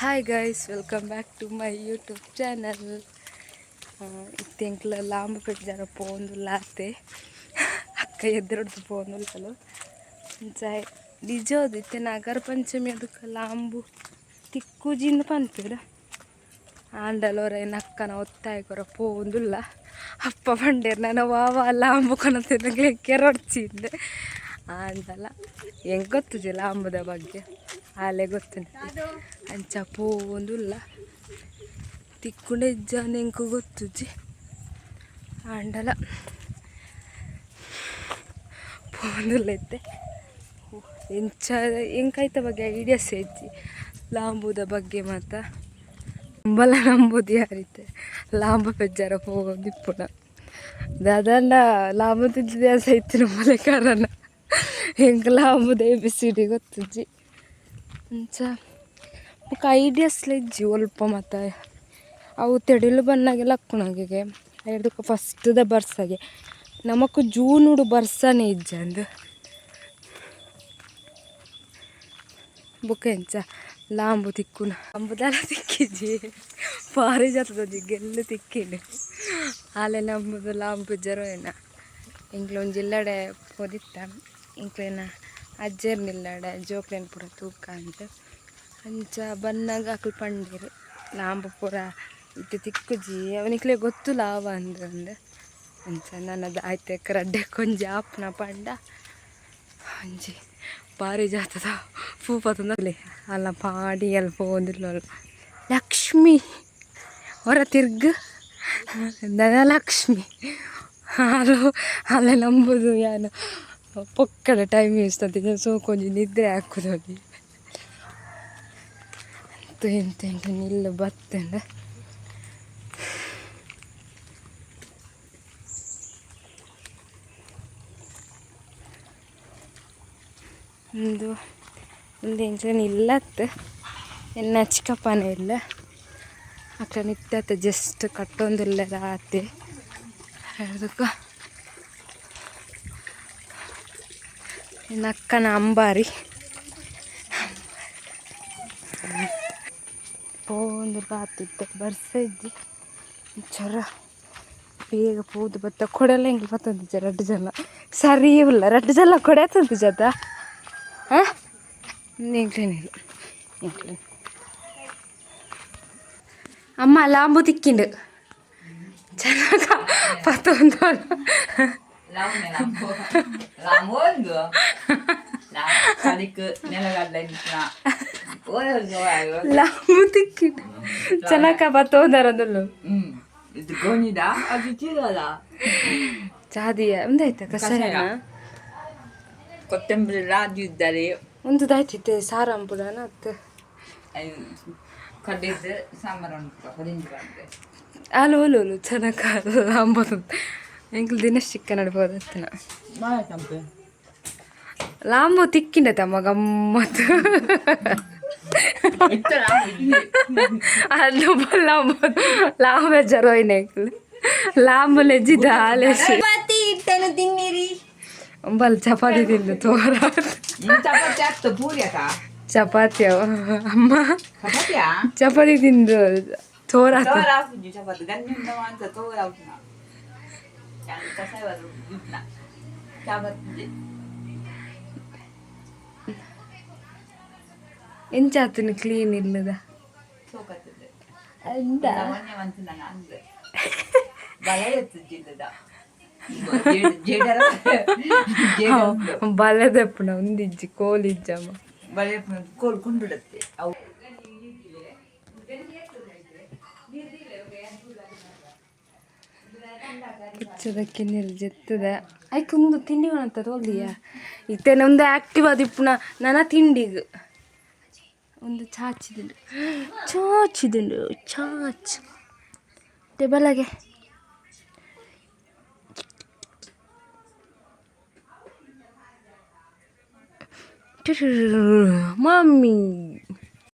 Hi guys, welcome back to my YouTube channel. ಇತ್ತೆ ಎಂಕ್ಲ ಲಾಂಬು ಪೆಜ್ಜಾರ ಪೋವೊಂದುಲ್ಲಾತೆ. ಅಕ್ಕ ಎದುರುಡ್ದು ಪೋವೊಂದುಲ್ಲಲು. ಅಂಚ ನಿಜೋದು ಇತ್ತೆ ನಾಗರ ಪಂಚಮಿ, ಅದಕ್ಕೆ ಲಾಂಬು ತಿಕ್ಕುಜಿಂದ್ ಪನ್ಪೆರ್. ಆಂಡಲ ಒರ ಎನ್ನ ಅಕ್ಕನ ಒತ್ತಾಯ ಕೊರ ಪೋವೊಂದುಲ್ಲ. ಅಪ್ಪ ಪಂಡೆರ್, ನನ ವಾ ವಾ ಲಾಂಬು ಕೊನತಿನಕ್ಲೆ ಕೆರೊಡ್ಚಿಂದ್. ಆಂಡಲ ಎಂಕ್ ಗೊತ್ತುಜಿ ಲಾಂಬುದ ಬಗ್ಗೆ, ಆಲೆ ಗೊತ್ತುಂಡು. ಅಂಚ ಪೋವೊಂದುಲ್ಲ. ತಿಕ್ಕುಂಡ ಇಜ್ಜಾಂದ್ ಎಂಕ್ ಗೊತ್ತುಜಿ, ಆಂಡಲ ಪೋವೊಂದುಲ್ಲ ಇತ್ತೆ. ಎಂಚ ಎಂಕ್ ಐತ ಬಗ್ಗೆ ಐಡಿಯಾಸ್ ಇಜ್ಜಿ, ಲಾಂಬುದ ಬಗ್ಗೆ ಮಾತ. ನಂಬಲ ನಂಬುದು ಯಾರಿತ್ತೆ ಲಾಂಬು ಪೆಜ್ಜಾರ ಪೋವೊಂದಿಪ್ಪುನ. ದಾದಾಂಡ ಲಾಂಬು ತಿಂತಿದ್ದೆ ಸೈತಿನ ಮಲೆ ಕಾರಣ. ಎಂಕ್ ಲಾಂಬುದ ಎ ಬಿ ಸಿ ಡಿ ಗೊತ್ತುಜ್ಜಿ. ಅಂಚ ಬೊಕ ಐಡಿಯಾಸ್ಲ ಇಜ್ಜಿ ಒಲ್ಪ ಮಾತ. ಅವು ತೆಡಿಲು ಬನ್ನಗೆ ಲಕ್ಕುನಗೆಗೆ ಐಡ್ದ್ ಫಸ್ಟ್ದ ಬರ್ಸಗೆ. ನಮಕ್ ಜೂನುಡು ಬರ್ಸನೆ ಇಜ್ಜಂದ್. ಬೊಕ ಎಂಚ ಲಾಂಬು ತಿಕ್ಕುನ? ಲಾಂಬುದಾಲ ತಿಕ್ಕಿಜಿ. ಪಾರಿಜಾತದ ಒಂಜಿ ಗೆಲ್ಲು ತಿಕ್ಕಿಂಡು. ಆಲೆ ನಂಬುದು ಲಾಂಬು ಜರೋಯನ. ಎಂಕ್ಲ ಒಂಜಿ ಇಲ್ಲಡೆ ಪೋದಿತ್ತ, ಎಂಕ್ಲೆನ ಅಜ್ಜೆರ್ನ ಇಲ್ಲಡೆ, ಜೋಕ್ಲೆನ್ ಪೂರ ತೂಕ ಅಂದ್. ಅಂಚ ಬನ್ನಗ ಅಕ್ಲು ಪಂಡೆರ್, ಲಾಂಬು ಪೂರ ಇತ್ತೆ ತಿಕ್ಕುಜಿ, ಅವು ನಿಕ್ಲೆಗ್ ಗೊತ್ತುಲ ಆವ ಅಂದ್ ಅಂದ್. ಅಂಚ ನನದ ಆಯ್ತು ರಡ್ಡೆ ಒಂಜಿ ಆಪುನ ಪಂಡ ಒಂಜಿ ಪಾರಿಜಾತದ ಪೂ ಪತೊಂದು ಅಲ್ಲ ಪಾಡಿ ಅಲ್ಪ ಪೋವೊಂದುಲ್ಲೊಲು. ಲಕ್ಷ್ಮಿ ಹೊರ ತಿರ್ಗ್, ಧನಲಕ್ಷ್ಮಿ. ಅಲು ಅಲ್ಲ ನಂಬುದು ಯಾನ್ ಪೊಕ್ಕಡೆ ಟೈಮ್ ವೇಸ್ಟ್ ಅಂತಿದ್ದೆ. ಸೋಕು ಒಂಜಿ ನಿದ್ರೆ ಹಾಕುದೊಂಜಿ ಎಂತ ಎಂತ ನಿಲ್ಲು ಬತ್ತಂಡ. ಉಂದು ಉಂದು ಎಂಕ್ಲೆನ ಇಲ್ಲತ್, ಎನ್ನ ಚಿಕ್ಕಪ್ಪನ ಇಲ್ಲ. ಅಕ್ಲೆನ ಇತ್ತೆ ಜಸ್ಟ್ ಕಟ್ಟೊಂದುಲ್ಲೆರ್ ಆತೆ. ಅದಕ್ಕ ಎನ್ನ ಅಕ್ಕನ ಅಂಬಾರಿ. ಪೋವೊಂದು ಆತಿತ್ತೆ. ಬರ್ಸ ಇಜ್ಜಿ, ಚೊರ ಬೇಗ ಪೋದು ಬತ್ತ. ಕೊಡೆಲ್ಲ ಎಂಕ್ಲು ಪತ್ತೊಂದಿಜ್ಜ ರಡ್ಡ್ ಜನ ಸರಿ ಉಲ್ಲ. ರಡ್ಡ್ ಜನ ಕೊಡೆ ಆತೊಂದಿಜ್ಜತ್ತ. ಹಾಂ, ಎಂಕ್ಲೇನಿಲ್ಲ ಎಂಕ್ಲೇನು. ಅಮ್ಮ, ಲಾಂಬು ತಿಕ್ಕಿಂಡು, ಚೆನ್ನಾಗ ಪತ್ತೊಂದು. ಲಾಂಬು ಅದಕ್ಕೆ ನೆಲಗಡ್ಲೆ. ಲಾಂಬು ತಿಕ್ಕಿಂಡು, ಚೆನ್ನಾಗ ಪತ್ತೊಂದರದಲ್ಲು. ಇದು ಗೋಣಿದ, ಅದು ಚೀಲದ. ಚಾದಿಯ ಒಂದಾಯ್ತಾ ಕಷಾಯ? ಕೊತ್ತಂಬರಿ ರಾಜು ಇದ್ದಾರೆ. ಒಂದು ದಾಯ್ತಿತ್ತೆ ಸಾರಂಪುಡನ ಅತ್ತು. ಕಡ್ಡಿದ್ದು ಸಾಂಬಾರು ಉಂಟು ಹೊರಿಂಜಿ ಬಂದ್ರೆ. ಅಲು ಒಲು ಒಲು ಚೆನ್ನಾಗ ಲಾಂಬು. ಎಂಕ್ಲು ದಿನ ಚಿಕ್ಕ ನಡ್ಬೋದತ್ತನ. ಮಾಯ ತಂಪೆ. ಲಾಂಬು ತಿಕ್ಕಿಂಡ ತಮ್ಮ ಗಮ್ಮತ್ತು. ಅದು ಲಾಂಬು ಲಾಂಬೆ ಜರೋಯಿನ ಎಂಕ್ಲು ಲಾಂಬು ಲೆಜ್ಜಿದ ಆಲೇಸಿ. ಚಪಾತಿ ಹಿಟ್ಟನ್ನು ತಿನ್ನಿರಿ. ಬಲ್ ಚಪಾತಿ ತಿಂದು ತೋರ. ಚಪಾತಿ ಆಗ್ತದೆ, ಪೂರಿ ಅಕ್ಕ. ಚಪಾತಿ ಅವ ಅಮ್ಮ. ಚಪಾತಿಯಾ? ಚಪಾತಿ ತಿಂದು ತೋರ. ತೋರ ಹಾಕುಜಿ ಚಪಾತಿ ಗಂಜಿಂದ ಮಾಂಸ ತೋರ ಹಾಕುನ ಕಸಾಯ ಚಪಾತಿ. ಎಂಚಾತನ ಕ್ಲೀನ್ ಇಲ್ಲದ. ಸೋಕತ್ತದೆ. ಅಂದ. ಮೊನ್ನೆ ಮಂತಿನ ಅಂದೆ ಬಲ ಎತ್ತು ಜಿಲ್ಲದ ಜೇಡರ. ಬಲದಪ್ಪನ ಒಂದಿಜ್ಜಿ ಕೋಲಿಜ್ಜಮ್ಮ. ಬಲೆ ಕೋಲ್ ಕುಂಡುಡತ್ತೆ ಅವು. ಪುಚ್ಚದ ಕಿನ್ನಿಲ್ ಜೆತ್ತದ. ಐಕ್ ಒಂದು ತಿಂಡಿ ಅಂತ ತೋಲ್ದಿಯ. ಇತ್ತೇನೆ ಒಂದು ಆಕ್ಟಿವ್ ಆದಿಪ್ಪುನ ನನ ತಿಂಡಿಗ್ ಒಂದು ಚಾಚಿದುಂಡು, ಚಾಚಿದುಂಡು ಚಾಚ್ ಟೇಬಲಾಗೆ. ಮಮ್ಮಿ.